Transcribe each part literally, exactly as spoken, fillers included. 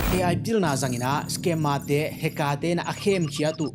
A I pilna zangin ah scammer te, hacker te in ah a khemkhiat uh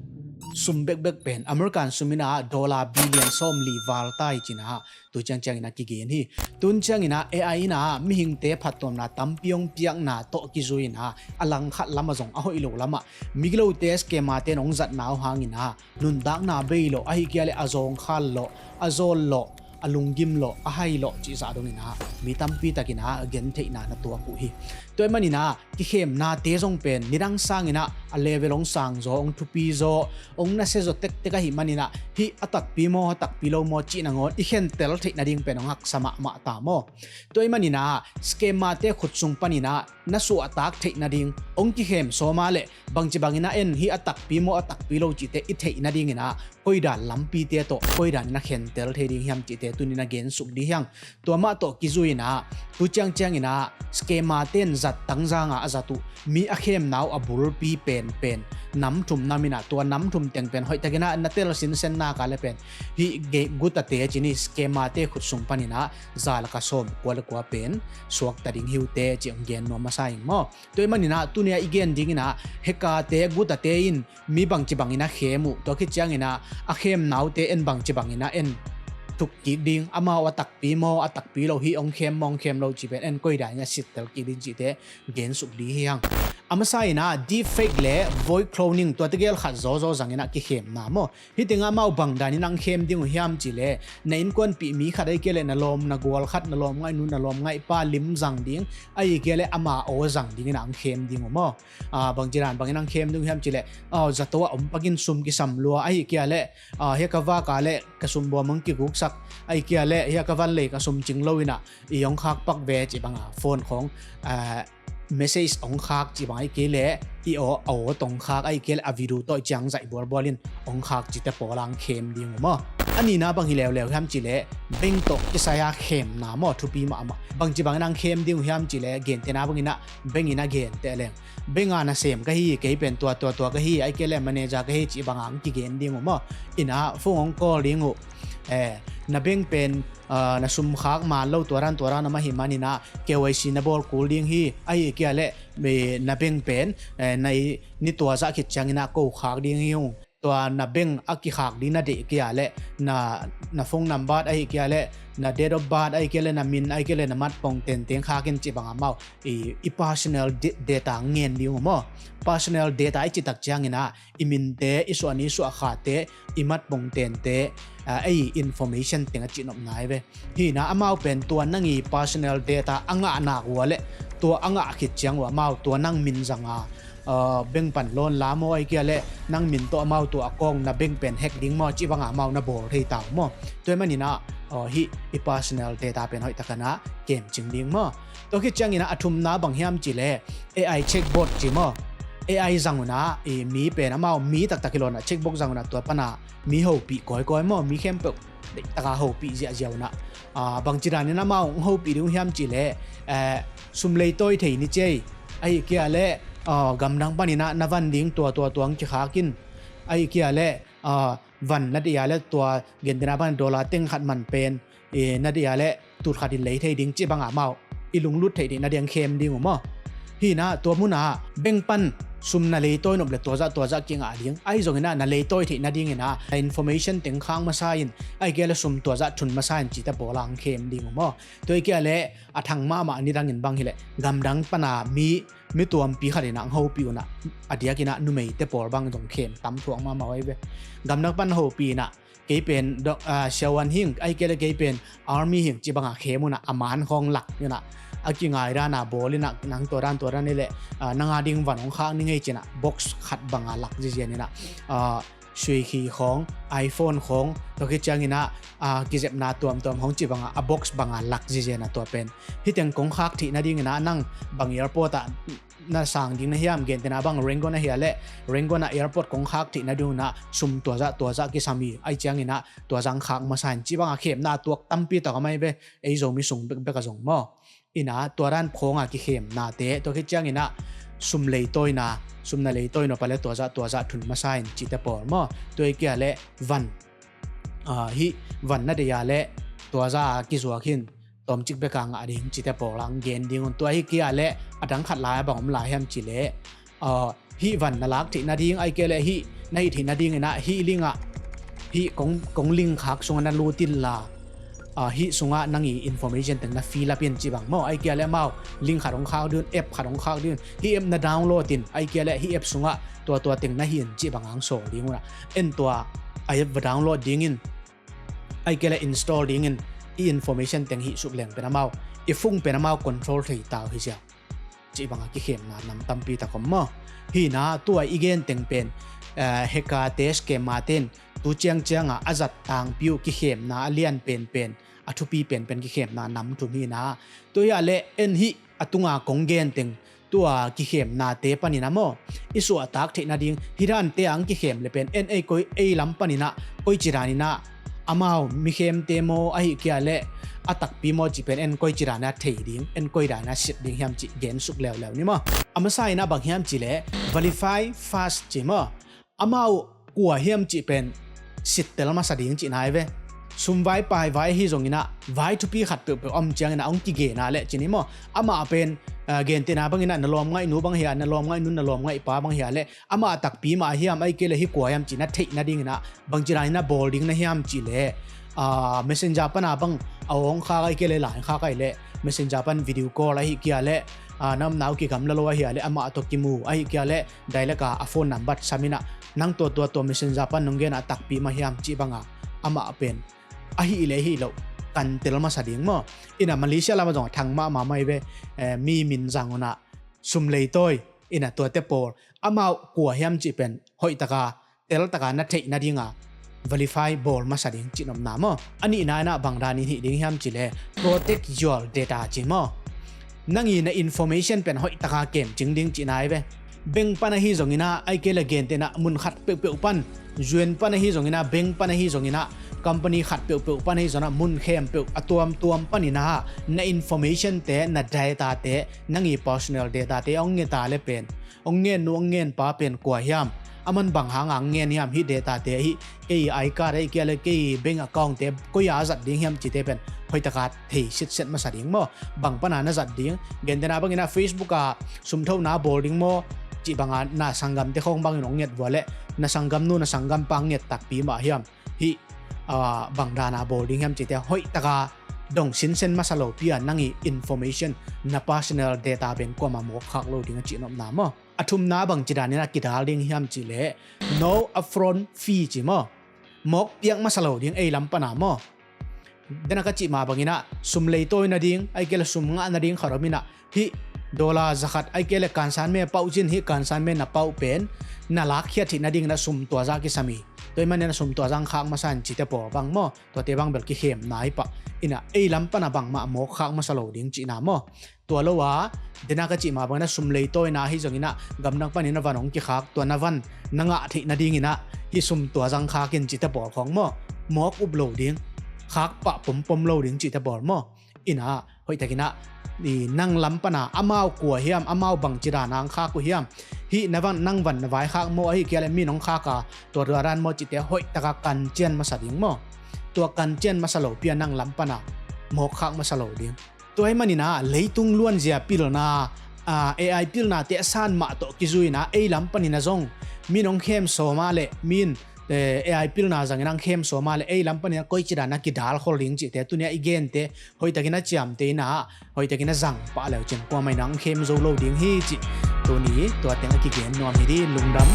sum bekbek pen American sum in ah dollar billion sawmli val ta hi ci-in ah tu ciangciangin ah kigen hi. Tun ciangin ah A I in ah mihingte phattuamna tampi hong piakna tawh kizui-in ah a langkhat lamah zong a hoih lo lamah migilote scammer te in hong zatna uh hangin ah nuntakna bei lawh, ahih kei leh a zawngkhal lawh, a zawl lawh, a lunggim lawh, a hai lawh cih zah dongin ah mi tampi takin ah gentheihna na tuak uh hi. Tua ahih manin ah kikhemnate zong pen nidang sangin ah a level hong sang zaw, hong thupi zaw, hong nasia zaw tektek ahih manin ah hih a takpi maw, a takpi lo maw cih nangawn i khentel theih nading pen hong haksa mahmah ta maw? Tua ahih manin ah scammer te khut sung panin ah na suahtak theih nading, hong kikhem sawm a leh bangci bangin ah en, hih a takpi maw, a takpi lo cihte i theih nadingin ah koidan lampite tawh koidan in ah khentel thei ding hiam cihte tuni-in ah gensuk ding hi hang. Tua mah tawh kizui-in ah tu ciangciangin ah scammer te in zat tangzang a a zat uh mi a khemna uh a bulpi penpen nam thum nam in ah, tua nam thum teng pen hoihtakin ah na tel sinsen nak leh pen hih gutate ci-in, scammer te khut sung panin ah za lak ah sawmkua leh kua pen suakta ding hi uh teh ci-in hong gen nuam masa ing maw? Tua ahih manin ah tuni-a i gen dingin ah hacker te, gutate in mi bangci bangin ah khem uh, tua khit ciangin ah a khemna uhte en bangci bangin ah en thuk kik ding, amau a takpi maw, a takpi lo, hih hong khem maw, hong khem lo cih pen en koidan in ah sittel kik ding cihte gensuk ding hi hang. A masa in ah deepfake leh voice cloning, tuate gel khat zawzaw zangin ah kikhemna maw? Hih teng ah amau bangdan in ah hong khem ding uh hiam cih leh na innkuanpih mi khat ahih kei leh na lawm na gual khat, na lawm ngaihnu, na lawm ngaihpa lim zang ding, ahih kei leh ama aw zang dingin ah hong khem ding uh maw? Ah, bangci dan bangin ah hong khem ding uh hiam cih leh, ah, zato ah om pakin sum kisam lua, ahih kei leh, ah, hih ka vak a leh ka sum buam hong kiguksak, ahih kei leh hih ka van lei ka sum cing lo in ah i hong khak pak ve cih bang a phone khawng, ah, message hong khak cih bang, ahih kei leh i aw, a aw tawh hong khak, ahih kei leh a video tawh i ciang zaih bualbual in hong khak cihte pawl ah hong khem ding uh maw? A nihna bang hi leuleu hiam cih leh bank tawh kisai a khemna maw, thupi mahmah. Bangci bangin ah hong khem ding uh hiam cih leh gentehna bangin ah bank in ah genteh leng, bank a nasem ka hi, kei pen tua tua tua ka hi, ahih kei leh manager ka hi cih bang a hong kigen ding uh maw? In ah phone hong call ding uh, eh, na bank pen, ah, na sum khak man lo, tua dan tua dan om ahih manin ah K Y C na bawl kul ding hi, ahih kei leh, eh, na bank pen, eh, na i, ni tua zah khit ciangin ah ko khak ding hi ung. Tua na bank a kikhak ding na deih kei leh na, na phone number ahih kei leh na date of birth ahih kei leh na min ahih kei leh na matpong tenten khak in cih bang a amau i, i personal da-, data ngen ding uh maw? Personal data i cih tak ciangin ah i minte, i suah ni suah khate, i matpong tente, ah, ei information teng a cihnopna hi ve. Hi in ah amau pen tua nang i personal data a ngah nak uh a leh, tua a ngah khit ciang uh amau tua nang min zang a, ah, bank pan loan la maw, ahih kei leh nang min tawh amau tua account, na bank pen hack ding maw cih bang a amau na bawl thei ta uh maw? Tua ahih manin ah, ah, hih i personal data pen hoihtakin ah kemcing ding maw? Tua khit ciangin ah a thumna bang hiam cih leh A I chatbot ci maw? A I zang un ah i mi pen amau mi taktak hi lo in ah chatbot zang un ah tua pan a mi hopih kawikawi maw, mi khempeuh deihtak a hopih ziahziah un ah, ah, bangci danin amau hong hopih ding uh hiam cih leh, eh, sum leitawi thei ni ci ei, ahih kei leh, ah, gamdang panin ah na van ding tua tua tua hong kikhak in, ahih kei leh, ah, van na deih a leh tua gentehna bang dollar teng khat man pen, eh, na deih a leh tut khat in lei thei ding cih bang a amau i lunglut theih theih nading hong khem ding uh maw? Hi in ah tua mun ah bank pan sum na leitawi nop leh tua zah tua zah kingah ding, ahi zongin ah na leitawi theih nadingin ah na information teng khak masa in, ahih kei leh sum tua zah thun masa in cihte pawl ah hong khem ding uh maw? Tua ahih kei leh a thang mahmah nidangin bang hi leh gamdang pan a mi, mi tuampi khat in ah hong hopih un ah, a diakin ah numeite pawl bang zong khem tam thuak mahmah uh hi ve. Gamdang pan hopih in ah kei pen doc-, ah, siavuan hi ing, ahih kei leh kei pen army hi ing cih bang a khem un ah a man khawng lak in ah, a kingai dan a bawl in ah nang tua dan tua dan hi leh, ah, nang a ding van hong khak ning ei ci in ah box khat bang a lak ziazia in ah, ah, suikhi khawng, iPhone khawng, tua khit ciangin ah, ah, kizepna tuamtuam khawng cih bang a, a box bang a lak ziazia in ah tua pen. Hih teng kong khak theih nadingin ah nang bang airport ah na sang ding na hiam, gentehna bang Rangoon ahi a leh Rangoon ah airport kong khak theih nading un ah sum tua zah tua zah kisam hi, ahih ciangin ah tua zah hong khak masa in cih bang a khemna tuak tampi tak om ahi ve. Ei Zomi sung bekbek ah zong maw? In ah tua dan khawng a kikhemnate, tua khit ciangin ah sum leitawina, sum na leitawi nop a leh tua zah tua zah thun masa in cihte pawl maw? Tua ahih kei leh van, ah, hih van na deih a leh tua zah a kizuak hi in, tawmcik bek a ngah ding cite pawl a hong gen ding un. Tua hi kei a leh a dang khat lai a bang om lai hiam cih leh, ah, hih van na lak theih nading, ahih kei leh hih na hih theih nading in ah hih link ah, hih kong, kong link khak sungah na lut inla, ah, hih sungah nang i information teng na fill up in cih bang maw. Ahih kei leh amau link khat hong khak ding un, app khat hong khak ding un, hih app na download in, ahih kei leh hih app sungah tua tua teng na hih in cih bang a hong sawl ding un ah, en tua a app va download ding in, ahih kei leh install ding in, i information teng hih suk leng pen amau, i phone pen amau control thei ta uh hi ziau. Cih bang a kikhemna nam tampi tak om maw. Hi in ah tua i gen teng pen, eh, hacker te, scammer ten tu ciangciang a a zat tangpi uh kikhemna a lian penpen, a thupi penpen kikhemna nam thum hi in ah, tua hi a leh en hih a tunga kong gen teng tua kikhemnate panin ah maw, i suahtak theih nading, hih dante a hong kikhem leh pen en ei koi, ei lam panin ah koici dan in ah amau mikhemte maw, ahih kei leh a takpi maw cih pen en koici dan in ah thei ding, en koi dan in ah sit ding hiam cih gen suk leuleu ni maw. A masa in ah bang hiam cih leh verify first ci maw. Amau kua hiam cih pen sittel masa ding cihna hi ve. Sum vai pai vai ahi zongin ah, vai thupi khat peuhpeuh om ciangin ah hong kigen a leh ci ni maw. Amah pen, ah, gentehna bangin ah na lawmngaihnu bang hi a, na lawmngaihnu, na lawmngaihpa bang hi a leh, amah a takpi mah hiam, ahih kei leh hih kua hiam cih na theih nadingin ah bangci dan in ah bawl ding na hiam cih leh, ah, Messenger pan a bang a awng khak, ahih kei leh line khak ahih leh, Messenger pan video call, ahih kei leh, ah, na omna uh kigamla lo ahih leh amah tawh kimu, ahih kei leh direct a a phone number sam in ah, nang tua tua tua Messenger pan nong gen a takpi mah hiam cih bang a, amah pen ahih leh hi lo, kantel masa ding maw. In ah Malaysia lam ah zong a thang mahmah mai ve, eh, mi min zang un ah sum leitawi, in ah tuate pawl, amau kua hiam cih pen hoih tak a, tel tak a na theih nading a verify bawl masa ding cih nopna maw. A nihna in ah bang dan in hih ding hiam cih leh protect your data ci maw. Nang i na information pen hoih tak a kemcing ding cihna hi ve. Bank pan ahi zongin ah, ahih kei leh gentehna mun khat peuhpeuh pan, U N pan ahi zongin ah, bank pan ahi zongin ah, company khat peuhpeuh pan ahi zongin ah, mun khempeuh a tuamtuam panin ah na information te, na data te, nang i personal data te hong nget a leh pen, hong ngen nu hong ngen pa pen kua hiam, aman bang hang a hong ngen hiam, hih data te, hih kei i I card, ahih kei leh kei i bank account te koi a zat ding hiam cihte pen hoih tak a thei sitset masa ding maw. Bang pan a na zat ding, gentehna bangin ah Facebook a sumthona bawl ding maw cih bang a na sanggamte khawng bangin hong nget uh a leh, na sanggamnu na sanggampa hong nget takpi mah hiam, hih, ah, bang dan a bawl ding hiam cihte hoih tak a dong sinsen masa lopi a nang i information, na personal data pen kuamah mawk khak lo ding a cih nopna maw. A thumna bangci dan in ah kidal ding hiam cih leh no upfront fee ci maw. Mawk piak masa lo ding ei lam pan a maw. Dena ka cih mah bangin ah sum leitawi nading, ahih kei leh sum ngah nading khat om in ah, hih dollar za khat, ahih kei leh kansan me pauh cin, hih kansan me na pauh pen na lakkhiat theih nadingin ah sum tua zah kisam hi. Tua ahih manin ah sum tua zah khak masa in cihte pawl bang maw. Tuate bang bel kikhemna hi pah. In ah ei lam pan a bangmah mawk khak masa lo ding cihna maw. Tua lo a, dena ka cih mah bangin ah sum leitawina ahi zongin ah gamdang panin na van hong kikhak, tua na van na ngah theih nadingin ah hih sum tua zah khak in cihte pawl khawng maw. Mawk up lo ding, khak pah pompom lo ding cihte pawl maw. In ah hoihtakin ah, i nang lam pan a amau kua hiam, amau bangci dan a hong khak uh hiam, hih na van, nang van na vaikhak maw, ahih kei leh mi in hong khak a, tua tua dan maw cihte hoihtak a kancian masa ding maw. Tua kancian masa lopi a nang lam pan a mawk khak masa lo ding. Tua ahih manin ah leitung luanzia pilna, ah, A I pilnate a san mah tawh kizui in ah ei lam panin ah zong mi in hong khem sawm a leh, mi in, eh, A I pilna zangin hong khem sawm a leh ei lam panin ah koici dan a kidal khol ding cihte tuni a i gente hoihtakin a ciamteh in ah, hoihtakin a zang pah le uh cin kuamah in hong khem zo lo ding hi cih tuni tua teng a kigen nuam hi ding. Lungdam.